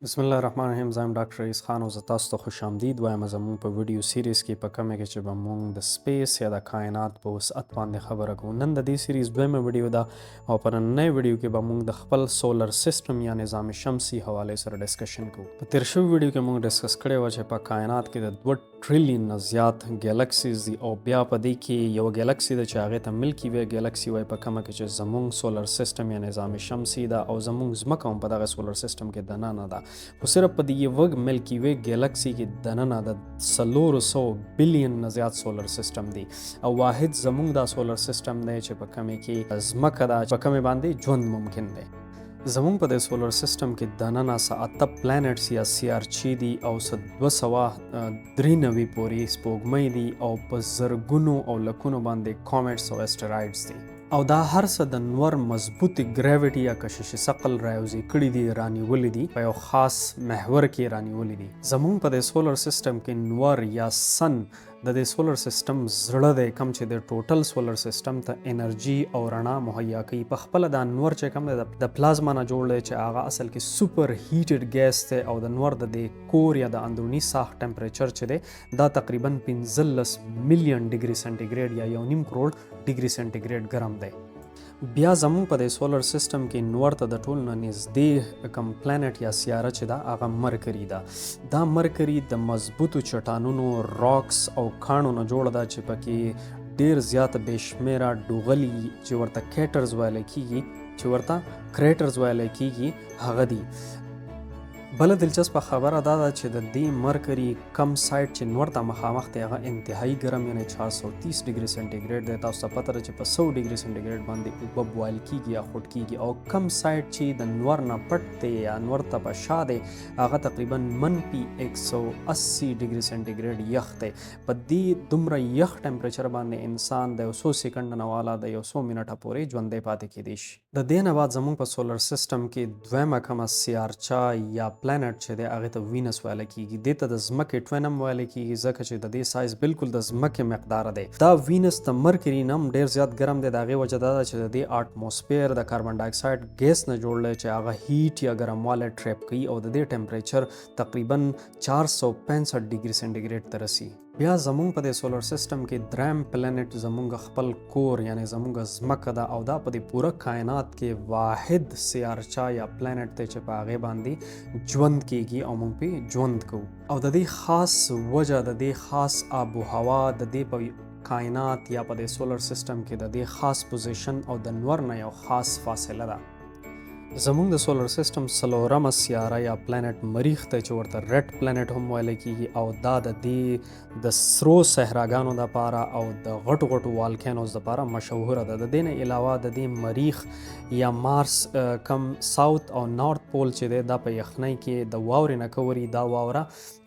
بسم الله الرحمن الرحیم. زه یم ډاکټر رئیس خان او زه تاسو ته خوش آمدید وایم زموږ په ویډیو سیریز کې، په کومه کې چې به موږ د space یا د کائنات په وسعت باندې خبره کوو. نن د دې سیریز دویمه ویډیو ده او په نننۍ ویډیو کې به موږ د خپل solar system یا نظام شمسي حواله سره discussion کوو. په تیر شوي ویډیو کې موږ discuss کړی و چې په کائنات کې د 2 ټریلیون نه زیات galaxies دي او بیا په دې کې یو galaxy ده چې هغې ته Milky Way galaxy وایي، په کومه کې چې زموږ solar system یا نظام شمسي ده او زموږ ځمکه هم په دغه solar system کې دننه ده. خو صرف په دې یوه Milky Way galaxy کې دننه د 400 بلین نه زیات solar system دی او واحد زموږ دا solar system دی چې په کومې کې ځمکه ده، په کومې باندې ژوند ممکن دی. زموږ په دې solar system کې دننه څه اته planets یا سیارچې دي او څه 293 پورې سپوږمۍ دي او په زرګونو او لکونو باندې comets او asteroids دي او دا هر څه د نور مضبوطې gravity یا کشش ثقل رايوځي کړي دي، رانیولي دي، په یو خاص محور کې رانیولي دي. زموږ په دې solar system کې نور یا sun د دې solar system زړه دی، کوم چې د total solar system ته انرژي او رڼا مهیا کوي. په خپله دا نور چې کوم دی، د پلازما نه جوړ دی چې هغه اصل کې super heated gas دی او د نور د دې core یا د اندروني ساخت temperature چې دی، دا تقریبا 15 میلیون ډیګري سانټیګریډ یا 1.5 کروڑ ډیګري سانټیګریډ ګرم دی. بیا زموږ په دې solar system کې نور ته د ټولو نه نږدې کوم planet یا سیاره چې ده، هغه مرکري ده. دا مرکري د مضبوطو چټانونو، rocks او کاڼو نه جوړه ده چې پکې ډیر زیات بې شمېره ډوغلي چې ورته craters ویل کیږي هغه دي. بله دلچسپه خبره دا ده چې د دې مرکري کم side چې نور ته مخامخ دی، هغه انتهایی ګرم یعنی 430 ډیګري سانټیګریډ دی. تاسو ته پته ده چې په 100 ډیګري سانټیګریډ باندې اوبه boil کیږي یا خوټ کیږي او کم side چې د نور نه پټ دی یا نور ته په شا دی، هغه تقریبا منفي 180 ډیګري سانټیګریډ یخ دی. په دې دومره یخ temperature باندې انسان د یو څو سیکنډ نه والا د یو څو منټه پورې ژوندی پاتې کیدی شي. د دې نه بعد زموږ په solar system کې دویمه کومه سیارچه یا planet چې دی، هغې ته وینس ویل کیږي. دې ته د ځمکې twin هم ویل کیږي، ځکه چې د دې سایز بالکل د ځمکې مقدار دی. دا وینس د مرکري نه هم ډېر زیات ګرم دی. د هغې وجه دا ده چې د دې atmosphere د کاربن ډای اکساید ګیس نه جوړ دی چې هغه heat یا ګرموالی trap کوي او د دې temperature تقریبا 465 ډیګري سانټیګریډ ته رسي. بیا زموږ په دې solar system کې دریم planet زموږ خپل کور یعنی زموږ ځمکه ده او دا په دې پوره کائنات کې واحد سیارچه یا planet دی چې په هغې باندې ژوند کیږي او موږ پې ژوند کوو. او د دې خاص وجه، د دې خاص آب و هوا، د دې په کائنات یا په دې solar system کې د دې خاص position او د نور نه یو خاص فاصله ده. زموږ د solar system څلورمه سیاره یا planet مریخ دی چې ورته red planet هم ویل کیږي او دا د دې د سرو صحراګانو دپاره او د غټو غټو volcanoes دپاره مشهوره ده. د دې نه علاوه د دې مریخ یا مارس کم south او north pole چې دی، دا په یخنۍ کې د واورې نه cover وي. دا واوره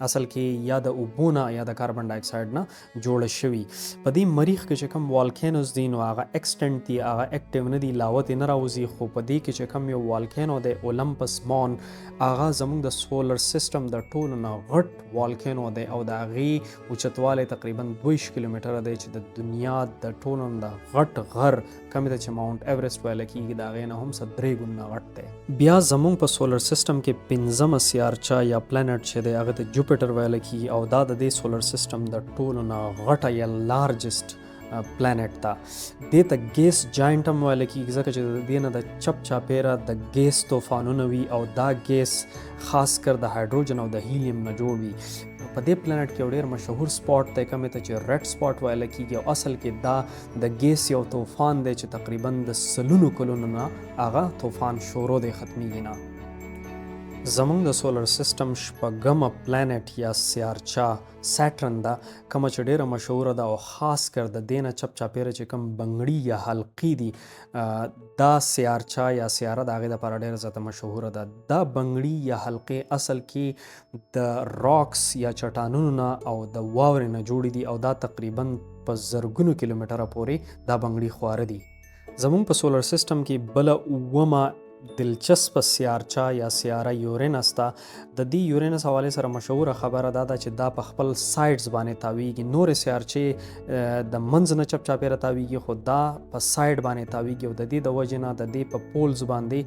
اصل کې یا د اوبو نه یا د کاربن ډای اکساید نه جوړه شوي. په دې مریخ کې چې کوم volcanoes دي، نو هغه extinct دي، هغه active نه دي، لاوا ترې نه راوځي. خو په دې کې چې کوم یو volcano دی، اولمپس مون، هغه زموږ د solar system د ټولو نه غټ volcano دی او د هغې اوچتوالی تقریبا 22 کیلومتره دی چې د دنیا د ټولو نه د غټ غر، کومې ته چې ماونټ ایورسټ ویل کېږي، د هغې نه هم څه درې ګونه غټ دی. بیا زموږ په solar system کې پنځمه سیارچه یا planet چې دی، هغه ته جوپیټر ویل کېږي او دا د دې solar system د ټولو نه غټه یا largest planet ده. دې ته gas giant هم ویل کېږي، ځکه چې د دې نه د چپ چاپیره د ګیس طوفانونه وي او دا ګیس خاص کر د هایدروجن او د هیلیم نه جوړ وي. په دې planet کې یو ډېر مشهور spot دی، کومې ته چې red spot ویل کېږي او اصل کې دا د ګیس یو طوفان دی چې تقریبا د سلونو کلونو نه هغه طوفان شروع دی، ختمیږي نه. زموږ د solar system شپږمه planet یا سیارچه سیټرن ده، کومه چې ډیره مشهوره ده او خاص کر د دې نه چپ چاپیره چې کوم بنګړي یا حلقې دي، دا سیارچه یا سیاره د هغې دپاره ډیره زیاته مشهوره ده. دا بنګړي یا حلقې اصل کې د rocks یا چټانونو نه او د واورې نه جوړې دي او دا تقریبا په زرګونو کیلومتره پورې دا بنګړي خواره دي. زموږ په solar system کې بله اوومه دلچسپه سیارچه یا سیاره یورینس ده. د دې یورینس حواله سره مشهوره خبره دا ده چې دا په خپل sides باندې تاویږي. نورې سیارچې د منځ نه چپ چاپېره تاویږي، خو دا په side باندې تاویږي او د دې د وجې نه د دې په poles باندې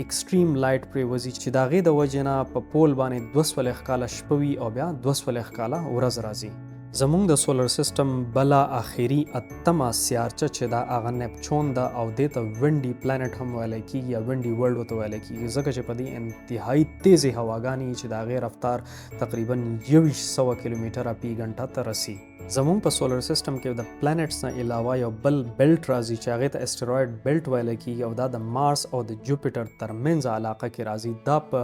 extreme light پرېوځي چې د هغې د وجې نه په pole باندې 42 کاله شپه وي او بیا 42 کاله ورځ راځي. زمونږ د solar system بله اخري اتمه سیارچه چې ده هغه نیپچون ده او دې ته windy planet هم ویلی کېږي یا windy world ورته ویلی کېږي، ځکه چې په دې انتهایي تیزې هواګانې چې د هغې رفتار تقریبا 2100 کیلومتره فی ګنټه ته رسي. زمونږ په solar system کې د planets نه علاوه یو بل belt راځي چې هغې ته asteroid belt ویلی کېږي او دا د مارس او د جوپیټر ترمنځ علاقه کې راځي. دا په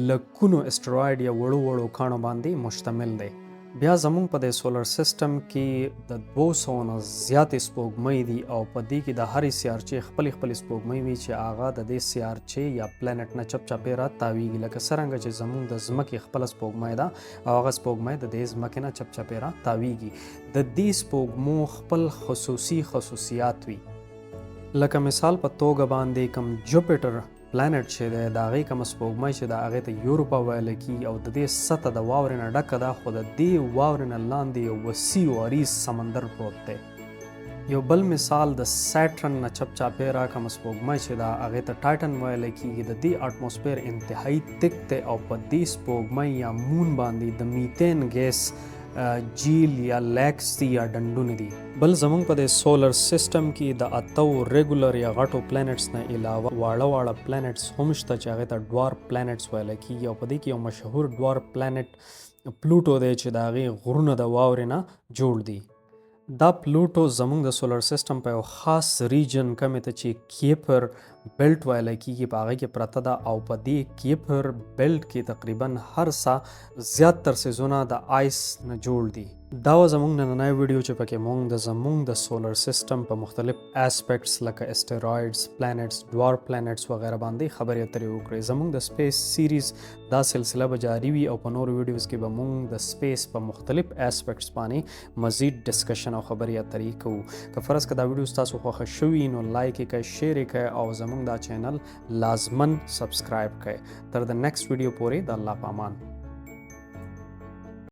لکونو asteroid یا وړو وړو کاڼو باندې مشتمل دی. بیا زمونږ په دې solar system کې د 200 نه زیاتې سپوږمۍ دي او په دې کې د هرې سیارچې خپلې خپلې سپوږمۍ وي چې هغه د دې سیارچې یا planet نه چپ چاپېره تاویږي، لکه څرنګه چې زمونږ د ځمکې خپله سپوږمۍ ده او هغه سپوږمۍ د دې ځمکې نه چپ چاپېره تاویږي. د دې سپوږمو خپل خصوصي خصوصیات وي، لکه مثال په توګه باندې کوم جوپیټر planet چې دی د هغې کومه سپوږمۍ چې ده هغې ته یوروپا ویل کېږي او د دې سطح د واورې نه ډکه ده، خو د دې واورې نه لاندې یو وسیع او عریض سمندر پروت دی. یو بل مثال د سیټرن نه چپ چاپېره کومه سپوږمۍ چې ده هغې ته ټایټن ویل کېږي. د دې atmosphere انتهایی thick دی او په دې سپوږمۍ یا moon باندې د methane gas جیل یا lakes دي یا ډنډونه دي. بل زمونږ په دې solar system کې د اتو regular یا غټو planets نه علاوه واړه واړه planets هم شته چې هغې ته dwarf planets ویل کېږي او په دې کې یو مشهور dwarf planet پلوټو دی چې د هغې غرونه د واورې نه جوړ دي. دا پلوټو زمونږ د solar system په یو خاص region کومې ته چې Kuiper belt ویل کېږي په هغې کې پرته ده او په دې Kuiper belt کې تقریبا هر څه زیات تر څیزونه د ice نه جوړ دي. دا وه زمونږ نننۍ ویډیو چې پکې مونږ د زمونږ د solar system په مختلف aspects لکه asteroids، planets، dwarf planets وغیره باندې خبرې اترې وکړې. زمونږ د space series دا سلسله به جاری وي او په نورو videos کې به مونږ د space په مختلف aspects باندې مزید discussion او خبرې اترې کوو. که فرض که دا ویډیو ستاسو خوښه شوي نو like یې کړئ، share یې کړئ او زمونږ دا channel لازماً subscribe کړئ. تر د next video پورې د الله په امان.